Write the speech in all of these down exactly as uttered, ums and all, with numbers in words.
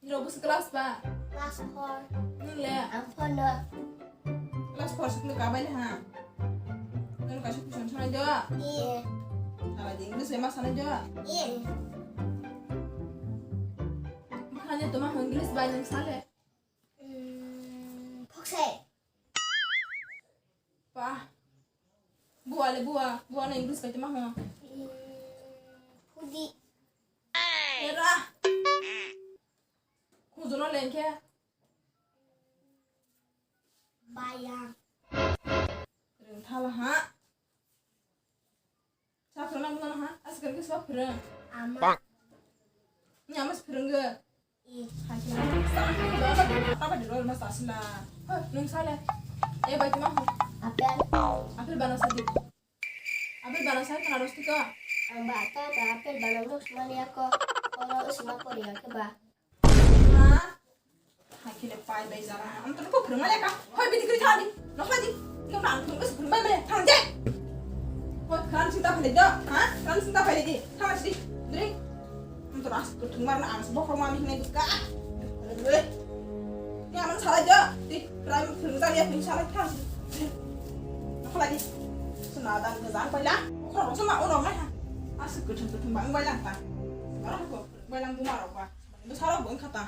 Nirok bwswk class ba? Class four. Nwng le? Ang four no. Class four swk nwng kabai le ha? Nwng kaisa question sanai do? Iye. Hala di English bai ma sanai do? Iye. Bwkhani toma English bai nwng sa le? Mm, foksai. Pa. Bua le bua. Bua no English bai toma ho? Mm, hoodie. Era. Kujono lengkhe. Bayang. Rwng thala ha. Sa phwrwngna mungano ha. Aswk khe sa phwrwng. Ama. Ni ama se phwrwngwi. I. Hai khe sa phwrwng ba ba ba ba de rol ma sa sila. Hoi, nwng sa le. E bai tuma ho. Apple. Apple bana sa di. Apple bana sa kana rosti ka. Ang ba ta ba apple bana rosti mani ako. Oro usma pori ya ke ba. Ha? Hai khe le pai bai jara. Ang to ko phwrwng ma le ka. Hoi bidi kri thani. Nok ma di. Nok na ang phwrwng bas phwrwng bai bai thang je. Hoi kran sinta phale do. Ha? Kran sinta phale di. Thang si. Dri. Ang to ras ko thung mar na ang bo khorma mi ne ka. Ni ang sala jo. Di kran phwrwng ta ya phwrwng sala thang si. Dri. Nok la di. Suna dan ke jang pai la. Khorok sama ono mai ha. Aswk kuthum kuthum bang bai lang ta. Aro ko. Bailang buma rok ba. Bwsa rok bo wngkha ta.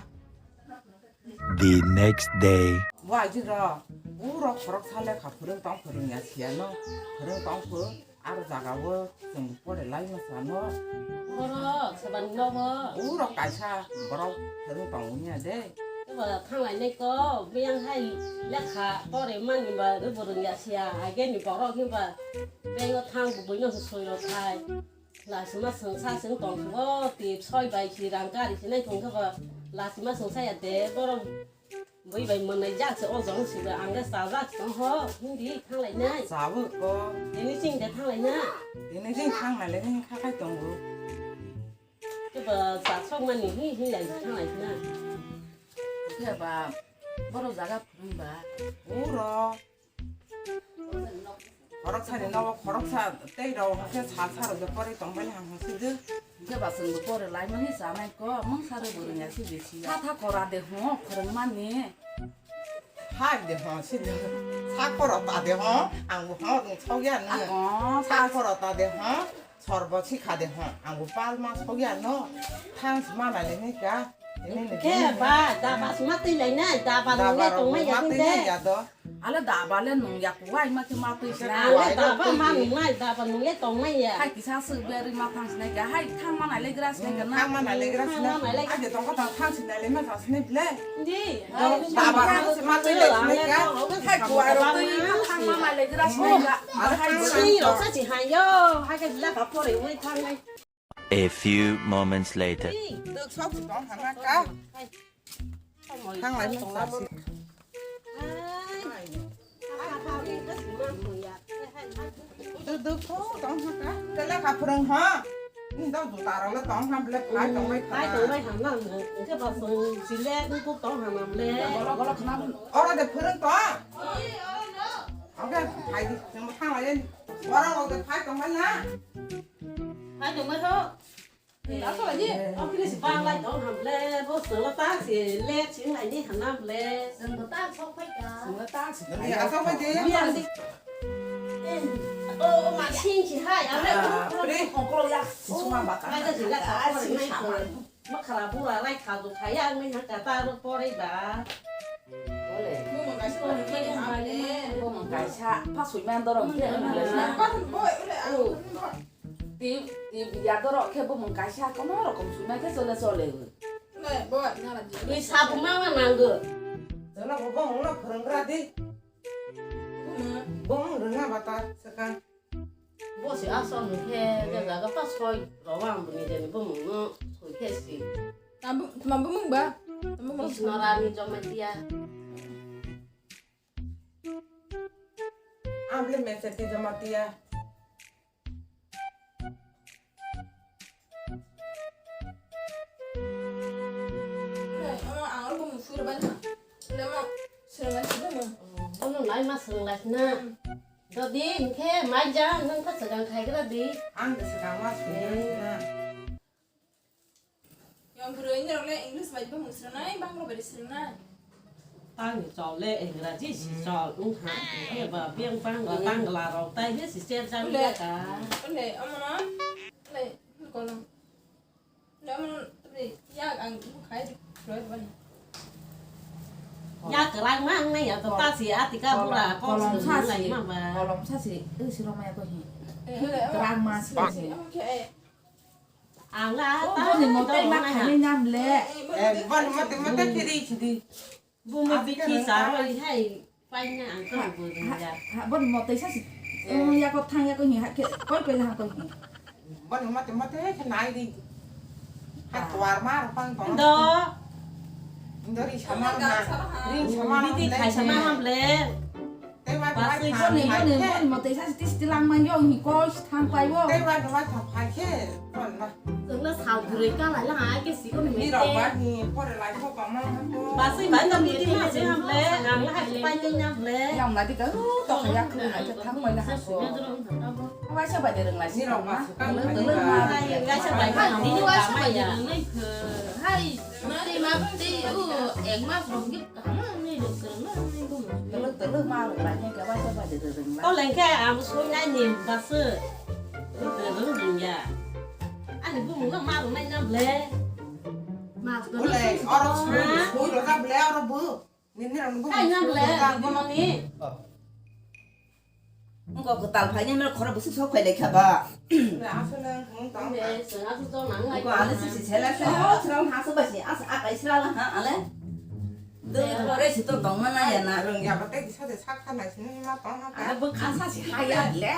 The next day. Bo aji rok, bo rok khorok sa lekha phwrwng tong phwrwng ya siya no. Phwrwng tong pho, aro jaga o chwng pore lai ma sa no. Borok, saban nogo. Bo rok kaisa borok phwrwng tong wngya de. Eba thanglai nai ko, biyang hai lekha pore mani ba rwng ya siya. Age ni borok himba bengo thang bo buino soi rok khai. Lasima swngsa swng tongkho, tip soi bai si rang kari sinai tongkho ba. Lasima swngsa ya de, borok bui bai mwnai jak se o jong si ba, ang de sa jak tong ho, hindi thanglai nai. Sabu ko. Tini sing de thanglai na. Tini sing thanglai le, tini khakai tongo. Ke ba sa sok mani hi hi lai thanglai na. Ke ba, borok jaga phung ba. Uro. Khoroksa ni nogo khoroksa tei rok hwnkhe sal sal rok je pore tong bai hang hang sidi. Hwnkhe ba chwng bo pore lai mani chanai ko, mung sari bo rwngya se bisi. Kha tha kora de ho, phwrwng mani. Hai de ho, sidi. Sa koro ta de ho, ang bo ho rwng sokya nw. Ako, sa koro ta de ho. Sorbo sikha de ho, ang bo pal ma sokya no, thang sima nai le nai ka. Ke ba, daba sima twi lai nai, daba nung le tong mai ya de. Ale daba le nung ya kuwai ma ki ma twi sina. Ale daba ma nung nai, daba nung le tong mai ya. Hai kisa suk beri ma thang sinai ka, hai thang ma nai le gra sinai ka na. Thang ma nai le gra sinai. Age tong ka tang thang sinai le ma thang sinai ble. Di. Daba rok se ma twi lai sinai ka. Hai kuwai rok twi thang ma nai le gra sinai ka. Hai si rok sa si hai yo, hai ka jila ka pore wi thang nai. A few moments later. Duk sok si tong thang ka. Thang lai ma sa si. Duk duk sok tong thang ka. Tela ka phwrwng ha. Ni dau juta rok le tong ha ble phai tong bai. Phai tong bai ha na. Ke ba song si le duk tong ha na ble. Golo golo khna. Oro de phwrwng to. Oke, phai di. Thang lai. Oro de phai tong bai na. Hai tong mai tho. Asal aja. Oke, si bang lai tong ham le, bo solo ta si le, sing lai ni hanam le. Sing ta sok pai ka. Sing ta si. Ni asal pai de. Biar di. Oh, ma sing si hai, ame. Pre. Kokro ya. Suma baka. Ada si la ka. Mai ko. Ma khara bura lai kha du khaya, mai ha ka ta ro pore ba. Ole. Bo mo kaisa pore mani ha le. Bo mo kaisa pa sui man dorong ke. Boy, ole. Ti, ti ya dorok khe bumung kaisa kono rokom sumai khe chole chole. Ni sabuma ma nango. Jono bo bumung no phwrwnggra di. Bumung rwngna bata swkang. Bo se asol ni khe, je jaga pa soi rwang bini jeni bumung no soi khe si. Tama bumung ba? Tama bumung. Bisnorani Jamatia. Ang le mese ti Jamatia. Omo ang oro bumung suri bani ha. Lemo suri bani ha. Bono nai ma swrwng lai na. Dodi hwnkhe mai ja nwng kha swkang khai gra di. Ang swkang ma suri na. Bwrwi ni rok le English bai bumung srwnai, Bangla bai srwnai. Tang chol le Engraji si chol wng kha. Eba beng Bangla, Bangla rok tai he si cher jang ya ka. Ule, omono, ule, kono. Ule, omono, ule, ya ang khai ri, roi bani. Ya kwrang ma wng nai ya to ta si atika bura kok kolom sa si ma ba. Kolom sa si, ui si roma ya ko hi. Kwrang ma si si. Ang la ta boni mote ma khainai nam le. Eh, boni mote mote khiri khiri. Bumi bikhi saroi hai paina ang khe bo ringya. Ha, boni mote sa si. Ya ko thang ya ko hi ha khe koi pela ha ko hi. Boni mote mote khe nai ri. Ha twar ma rok pang tong. Do. Indo ri sama na. Ri sama na. Bidi khai sama ham le. Tei wa tei wa. Boni boni boni mote sa si tis tilang man yo hi ko thang pai bo. Tei wa tei wa thang phai khe. Kon na. Jeng na sal gurui ka lai la ha ke si ko ni. Ni rok ba ni pore lai ko ba ma ko. Ba si ba ka miti ma si ham le, ang la ha si pai ni nyam le. Yang na di ka ru to ka yak lu na ke thang pai na ha ko. Wa sa ba de reng lai si. Ni rok ba su ka. Lu lu ma. Wa sa ba ni wa sa ba ya. Hai, mati mati u ek mas rong git ka ma ni de se ma ni bu. Lu lu ma rong lai ke wa sa ba de reng lai. To leng ke am su nai ni ba se. Lu de reng reng ya. Ani bumung no ma rwnai na ble. Ule, oro sui, sui rwkha ble, oro bu. Nini rok bu. Kai na ble, bono ni. Wngkha kwtal phaini mele khoro bwswk sok phai lai kha ba. Ule, aswk nang, hmm, tong. Ule, swng aswk tong nang lai. Wngkha ale sisi sela se, oh, srang ha so ba si, as, a kai sra la ha, ale. Dui khore si to tong ma na ya na. Rwng ya ba tei kisa de sak kha nai sini ma tong ha ka. Abo kha sa si ha ya le.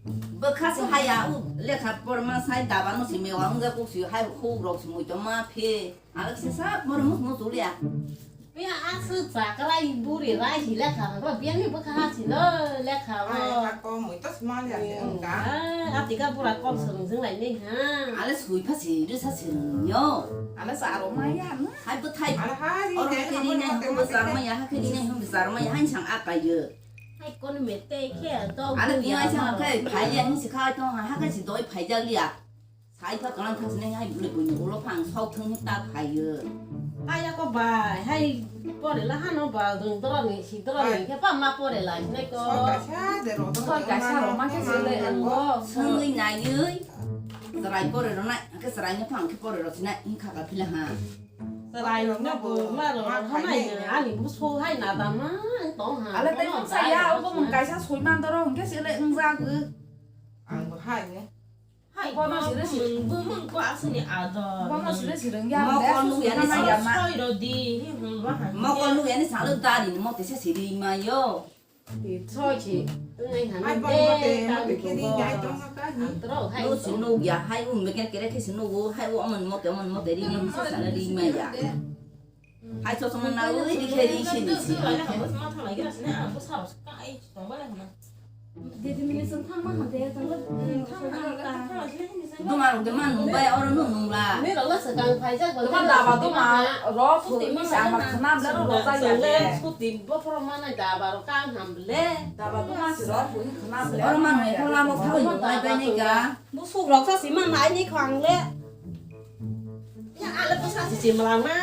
Bwkha se haya, u lekha porma sai daba no si mewa wngya kuk si hai huk rok si muitu ma phe. Alak se sa mor mus mus ulia. Pia asu chakrai buri rai hi lekha ba biang ni bwkha ha si lo lekha ba. Ai ha ko muitu si ma lia se wngka. Ah, atika pura kol serung jeng lai ni ha. Ale sui pha si ri sa serung yo. Ale sa aro ma ya na. Hai bwthai. Ale ha ri. Oro ne ha ke ha ri ne ha ko bwsar ma ya ha ke ri ne ha bwsar ma ya hai sang akai yo. Hai kon mete khe to. Ano buya tini aisa ma. Hakai phaiya ni sikha to ha hakai si doi phaijak liya. Sai pha kalang thas neng hai bule buni ulo phang sok thung ta phaiyo. Kaya ko bai hai pore la hano ba dung doro ni si doro ni khe pa ma pore la ne ko. Soi kaisa de ro doro. Soi kaisa ro ma khe sile ang bo. Sengwi naiwi. Serai pore ro nai ke serai ne phang khe pore ro sinai in kha ka phila ha. Chwrairokno bo ma rok hamai no ani buso hai nadama tong ha. Ale tei mungsa ya, obo mung kaisa soi man doro hwnkhe se le wngjak. Ang bo hai ne. Hai bono sire si. Mung bo mung ko asini ador. Bono sire si rwngya. Mokol nukya ni salo. Soi rodi hi hum ba hai. Mokol nukya ni salo dari ni mote se siri ma yo. Ti choi chi, ngai han. Ai, de, bang mate, ta mate, du khe di, bo. Jai tong ka ni. Ang tro hai. No si no ya, hai u meken kere khe si no go, hai u amon mote, amon mote ri ni sa sa na ri ma ya. Hai so so na u ri khe ri si ni si. Ai, na hamo ma thang lai gra si na, ang ko sa ka ai tong ba na. Didi mini song thang ma han de, tang ba. Thang ma han de, thang ma han de. Duma rok de ma nung bai oro no nung la. Ni rok la swkang phaijak ba. Duma daba duma ro thwi ni sa ma khna bla ro rok ta ya de. Suti bo phoro ma nai daba ro kang ham le. Daba duma si ro thwi ni khna bla. Oro ma nai khla mo thwi ni bai bai ni ga. Bu suk rok sa si ma nai ni khang le. Ya ale bu sa si si ma lang na.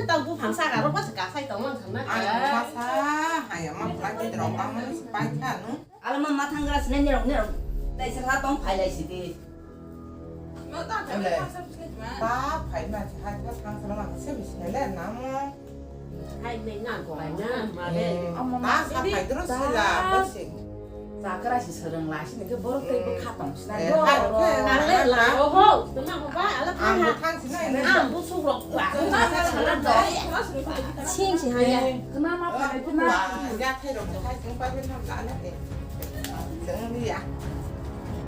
Ta bu phang sa ga ro ba sa ka sai tong man khang na. Ai ma sa ha ya ma phla de rok ba ma si pai kha no. Ala ma mathang gra sine nirok nirok. Dai sa tong phai lai sidi. Ma ta phai ma sa sine ma. Ta phai ma si hai ta thang sa lang se bi sine le na mo. Hai nei na go na ma le. Ta sa phai dro sila ba si. Sa kra si sereng la sine ke borok tei bo kha tong sina. Na le la ro ho. Tuma ho ba ala thang ha. Ang bu suk rok ba. Sing si ha ya. Kena ma phai kena. Ya thai rok hai sing pa ben ham la na. Chwng liya.